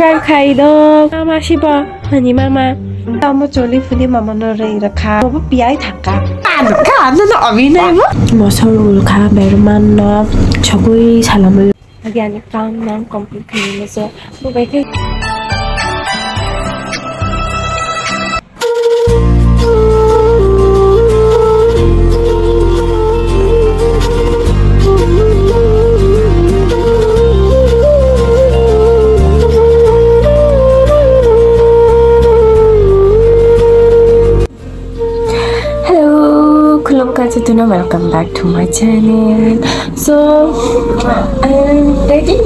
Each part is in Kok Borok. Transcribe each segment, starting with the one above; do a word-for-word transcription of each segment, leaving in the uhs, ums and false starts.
Subscribe khai do. Mama sibo, ani mama. Tamo choli phuli mama no rei rakha. Bobo piyai thangka. Ano ka, ano no abinai mo. Mosol ulkha berman no chokui salamul. Agi ani kam nam complete khai mo so. Bo bai khai. Hello, khulumkha jotono, welcome back to my channel. So, I'm ready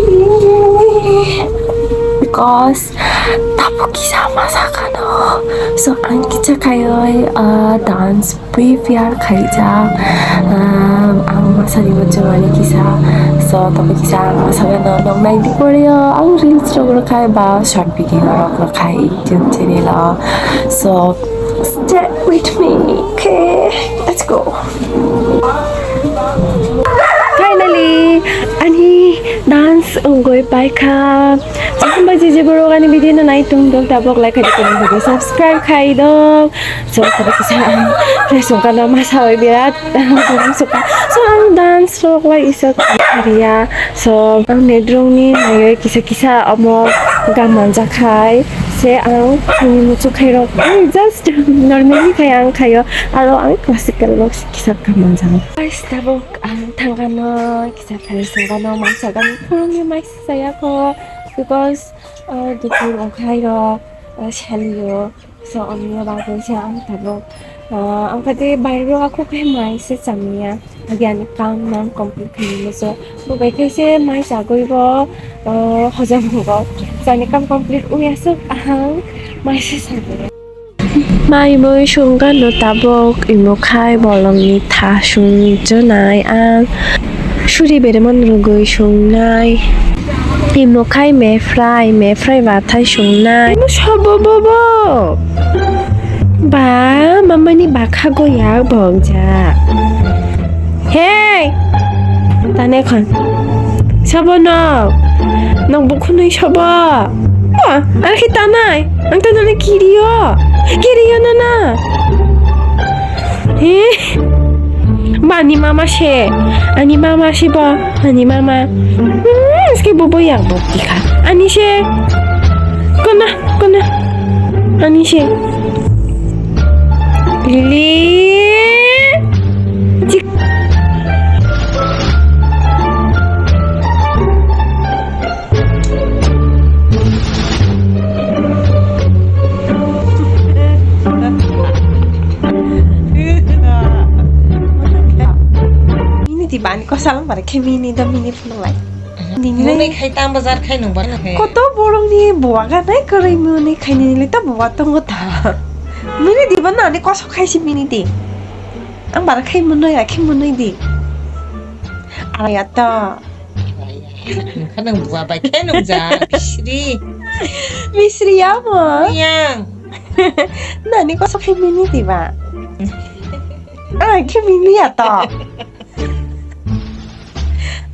because tabuk kisa ma sakano. So, ang kisa khaiwi, ah, dance prepare khaijak. Ah, ang masani bo chumani kisa. So, tabuk kisa ang ma sakano, nong nai di korio. Ang reels rok rwkhai ba short video rok rwkhai YouTube channel o. So, stay with me, okay? Let's go. Finally, ani dance wngwi paikha. Jehamba je je borok ani video no nai tong dok, tabok like khai di, comment khai di, subscribe khai dok. So, tabuk kisa ang fresh wngkha no, masa bai birat. So, ang dance rok lai isa kariya. So, ang nedrong ni naiwi kisa kisa omo gam manjak khai. Se ang ani muchuk khai rok, ang just normally khai ang khaio. Aro ang classical rok kisa gam manjak. Guys, tabuk ang thangkano kisa fresh wngkano, masa gam phuruni mai saya ko, because, uh, dukur wngkhai rok, uh, salio. So, omni bagwi se ang tabuk, ah, ang kati bairok aku khe mai se chamya. Agi ani kam nam complete khainai se. Bo bai khe se mai chagwi bo, ah, hojam bo. Chani kam complete wngya se ahang mai se chagwi. Mai mui sungkha no tabuk imo khai bolongni thasung chwnai ang. Suri beremon rwgwi sungnai. Imo khai mefrai, mefrai bathai sungnai. Imo sobo bobo. Ba, mamani bakha goya bongja. Hey! Tane khon. Sobo no. Nok bukhunui sobo. Ba, ar khi tanai. Ang tanai kiriyo. Kiriyo nana. He? Ba, ani mama se. Ani mama se ba. Ani mama. Hmm, ske bobo yang bok tika. Ani se. Kona, kona. Ani se. Lili. Cik. Mini di bani ko salam bare khe mini do mini phunung lai. Nini lai. Muni khai tam bazar khai nung ba khai. Koto borok ni buwa ga nai kwrwi muni khai nini lai ta buwa tongo ta. Mini di ba nani kosok khai si mini di. Ang bare khai munoi a khai munoi di. Ara ya ta. Nungkha nung buwa bai khe nungja, bisri. Bisri ya mo? Yang. Nani kosok khai mini di ba? Ah, khe mini ya to.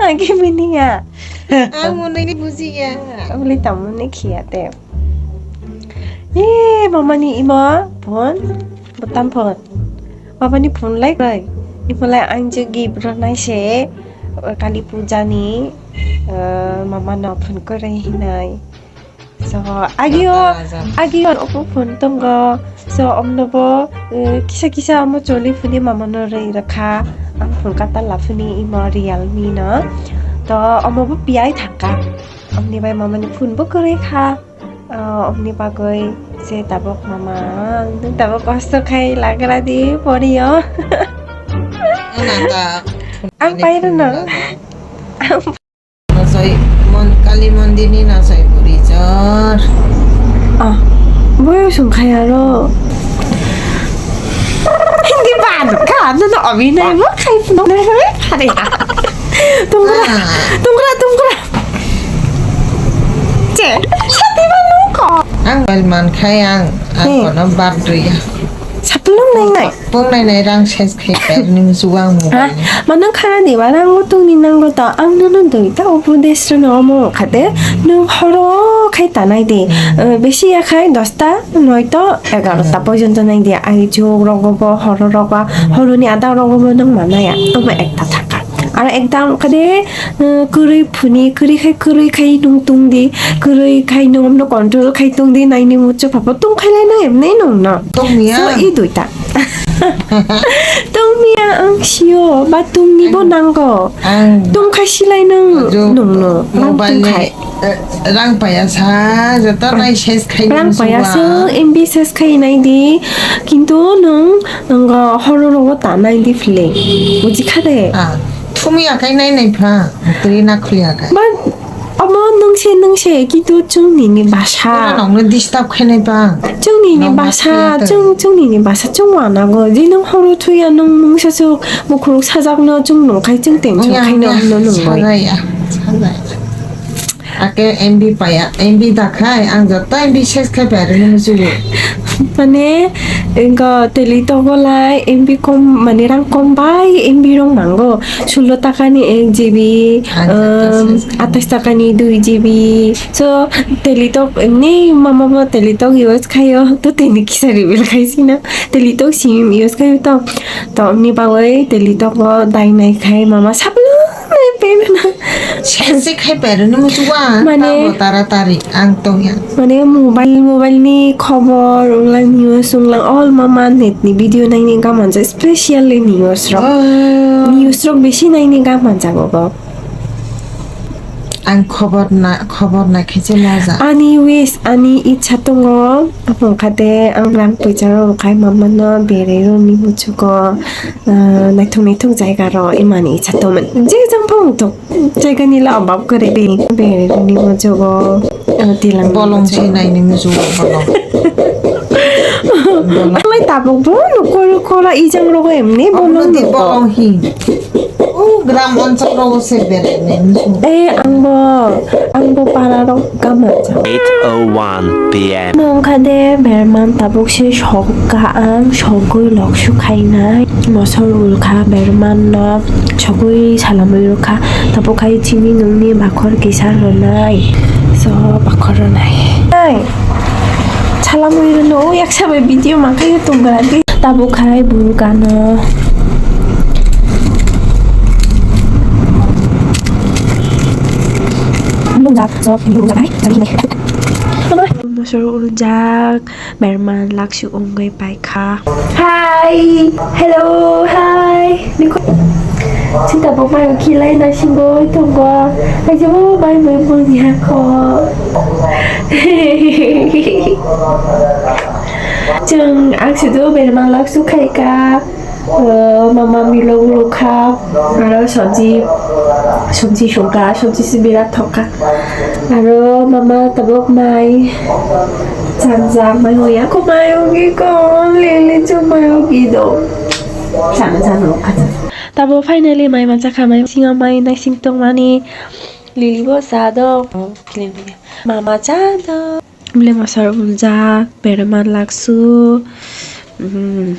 Ah, khe mini ya. Ang monoi ni buji ya. Ang le tamo ni khiya te. Ye, mama ni imo phone. Bwtam phone. Mama ni phone lai kwrwi. Imo lai ang je gift rwnai se, uh, Kali Puja ni, uh, mama no phone kwrwi hinai. So, agio, agio opo phone tongo. So, omno bo, uh, kisa kisa omo choli phuni mama no rwi rwkha. Ang phone kata la phuni imo Realme no. To, omo bo piyai thangkha. Omni bai mama ni phone bo kwrwi kha. Ah, omni bagwi se tabuk mama, nwng tabuk kosto khai lagra di porio. Ang pairwno. Nasai mon-, Kali mondir ni nasai puri jor. Ah, boyo sung khai aro. Hindi ba, ka, no, no, abinai mo khai, no, no, no, pare. Tungra, tungra, tungra. Che, sati ba nung ko. Ang mobile man khai ang, ang kono bab dui ya. Sapulung nai nai. Pung nai nai rang ses khai pher ni musu ang mo. Ha? Manang khana di ba rang o tungni nang go ta ang no no doi ta upu des no mo khate no horo khai ta nai di. Hmm. Eh, besi ya khai dosta noi to egarota porjonto nai di ai jog rogo bo horo rogo horo ni ada rogo bo nang manaya. Obo ekta thaka. Aro ekdam kade, uh, kwrwi phuni, kwrwi khai, kwrwi khai nung tung di, kwrwi khai nung no control khai tung di, naini muchuk phapo tung khai lai na emne nung no. Tung ya. So, i duita. Tung ya ang sio, ba tung ni bo ang, nango. Ang tung khai silai nung, ajo nung no, lang mobile tung ni khai. Eh, rang paya sa, joto nai ses khai rang paya sa, M B ses khai nai di, kintu nung, nung horo rogo ta nai di feeling. Buji kha de? Ah, thumi akai nai nai pha, twi na khuli akai. Ba, omo nung se, nung se, kintu chung ni ni basa. Ora nong no disturb khai nai pha. Chung ni ni basa, chung, chung ni ni basa, chung wana go. Di nung horo thuya nung mung sa su, mukhuruk sajak no, chung nung khai, chung tension khai no, no nung bai. Sajaya, sajaya. Ake M B paya, M B da khai, ang joto M B ses khai paya rwni muchungo. Mane, engko teli togo lai, M B kom, mane rang kom bai, M B rong nango. Sulo taka ni ek G B, ah, um, atas taka ni dui G B. So, teli tok, emni mama bo teli tok use khayo, to teni kisa reveal khai sina. Teli tok sim use khayo to. To, ni bagwi teli tok bo dai nai khai mama sablo. Payment. Sense khai pera ni muchungo ang. Mane, tabo tara tari ang tongya. Mane mobile, mobile ni khobor, unglang news, unglang all mama net ni video naini gamanjak, specially news rok. Oh. News rok bisi naini gamanjak obo. Ang khobor na, khobor na khe se moja. Ani wish, ani ichha tongo. Abong kha de ang rang poisa rok khai mama no berai rwni muchungo. Ah, naithok naithok jaiga rok imani ichha tongmani. Je jang phong tok. Jaigani la obab kwrwi bini berni muchungo, ah, tilang bolong muchungo. Chinai ni muchungo bolong. Bolong. Amai tabuk bo nukor kora ijang rogo emni bolong di nuko. Bolong hi. O gram onchal rogo se berni muchungo. Eh, angbo, angbo para rok gama cha. Eight oh one P M. Nong kha de berman tabuk se sok ka ang sogwi lok su khainai. Mosol ulkha berman no. Sogwi salamwi rwkha, tabuk khai chini nungni bakhor kisa rwnai. So, bakhor rwnai. Ai, salamwi rwno, o yaksa bai video mankha YouTube gra di. Tabuk khai burkano. Mosol uljak. Berman laksu ungwi paikha. Hi! Hello! Hi! Niko. Sita bo mayo khilai na singoi tongo. Aja bo bai bai bo ni hako. Chwng ang sido berman laksu khaika. Uh, mama milok rukha, aro sabji, sabji songkha, sabji se birat thokha. Aro mama tabuk mai chanjak, mai hoya ko mai hogi ko, lili chu mai hogi do. Chana chana rukha. Tabuk finally mai manjakha, mai singa mai naising tongmani, lili bo cha do. Mama cha do. Bile mosor uljak, berma laksu, mm,